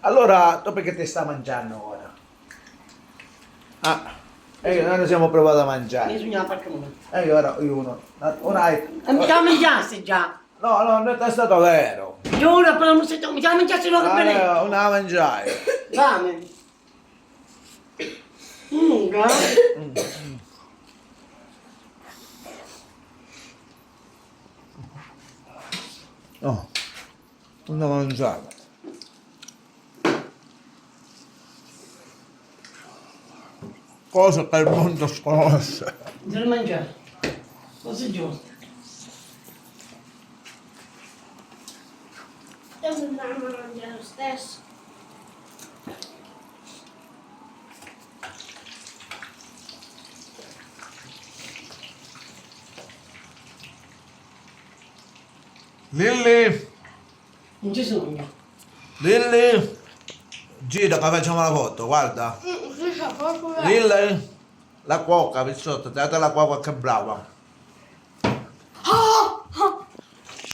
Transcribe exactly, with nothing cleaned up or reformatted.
Allora, tu perché ti sta mangiando ora? Ah, e noi siamo provati a mangiare. Io sugnu a parte mia. E io ora, io uno, una, una... E mi già mangiasti già. No, no, non è stato vero. Giuro, però non si, mi già mangiasti, non... Allora, una la mangiai. Fame. Lunga. No, non la mangiai. Cose che il mondo sconosce. Non mangiare. Cosa giusto? Io mi mamma mangia lo stesso. Lilli! Non ci sono. Lilli! Gira che facciamo la foto, guarda. Lilli! La cuoca, picciotta, date la cuoca che brava.